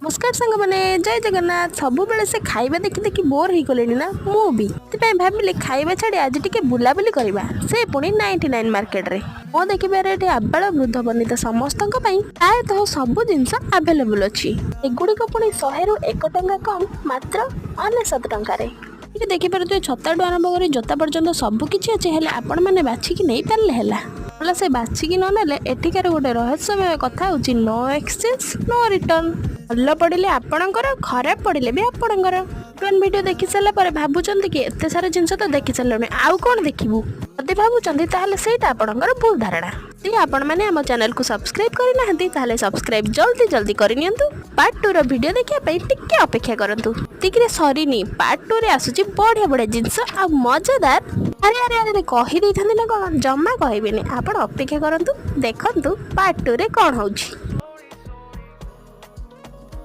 ନମସ୍କାର ସାଙ୍ଗମାନେ, ଜୟ ଜଗନ୍ନାଥ। ସବୁବେଳେ ସେ ଖାଇବା ଦେଖି ଦେଖି ବୋର୍ ହେଇଗଲେଣି ନା? ମୁଁ ବି ସେଥିପାଇଁ ଭାବିଲି, ଖାଇବା ଛାଡ଼ି ଆଜି ଟିକେ ବୁଲାବୁଲି କରିବା, ସେ ପୁଣି 99 ମାର୍କେଟରେ। ମୋ ଦେଖିବାରେ ଏଠି ଆବାଳ ବୃଦ୍ଧ ବନିତା ସମସ୍ତଙ୍କ ପାଇଁ ପ୍ରାୟତଃ ସବୁ ଜିନିଷ ଆଭେଲେବୁଲ୍ ଅଛି। ଏଗୁଡ଼ିକ ପୁଣି 100ରୁ 1 ଟଙ୍କା କମ୍, ମାତ୍ର 99 ଟଙ୍କାରେ। ଏଠି ଦେଖିପାରୁଥିବେ, ଛତାଠୁ ଆରମ୍ଭ କରି ଜୋତା ପର୍ଯ୍ୟନ୍ତ ସବୁ କିଛି ଅଛି। ହେଲେ ଆପଣମାନେ ବାଛିକି ନେଇପାରିଲେ ହେଲା। ଭଲ ସେ ବାଛିକି ନ ନେଲେ ଏଠିକାର ଗୋଟେ ରହସ୍ୟମୟ କଥା ହେଉଛି, ନୋ ଏକ୍ସଚେଞ୍ଜ, ନୋ ରିଟର୍ନ। ଭଲ ପଡ଼ିଲେ ଆପଣଙ୍କର, ଖରାପ ପଡ଼ିଲେ ବି ଆପଣଙ୍କର। ବର୍ତ୍ତମାନ ଭିଡ଼ିଓ ଦେଖି ସାରିଲା ପରେ ଭାବୁଛନ୍ତି କି ଏତେ ସାରା ଜିନିଷ ତ ଦେଖି ସାରିଲୁଣି, ଆଉ କ'ଣ ଦେଖିବୁ? ଯଦି ଭାବୁଛନ୍ତି, ତାହେଲେ ସେଇଟା ଆପଣଙ୍କର ଭୁଲ ଧାରଣା। ଯଦି ଆପଣମାନେ ଆମ ଚ୍ୟାନେଲକୁ ସବସ୍କ୍ରାଇବ୍ କରିନାହାନ୍ତି, ତାହେଲେ ସବସ୍କ୍ରାଇବ୍ ଜଲ୍ଦି ଜଲ୍ଦି କରିନିଅନ୍ତୁ। ପାର୍ଟ 2ର ଭିଡ଼ିଓ ଦେଖିବା ପାଇଁ ଟିକେ ଅପେକ୍ଷା କରନ୍ତୁ। ଏତିକିରେ ସରିନି, ପାର୍ଟ 2ରେ ଆସୁଛି ବଢ଼ିଆ ବଢ଼ିଆ ଜିନିଷ ଆଉ ମଜାଦାର। ଆରେ ଆରେ ଆରେ, କହିଦେଇଥାନ୍ତି ନା କ'ଣ? ଜମା କହିବିନି। ଆପଣ ଅପେକ୍ଷା କରନ୍ତୁ, ଦେଖନ୍ତୁ ପାର୍ଟ 2ରେ କ'ଣ ହେଉଛି।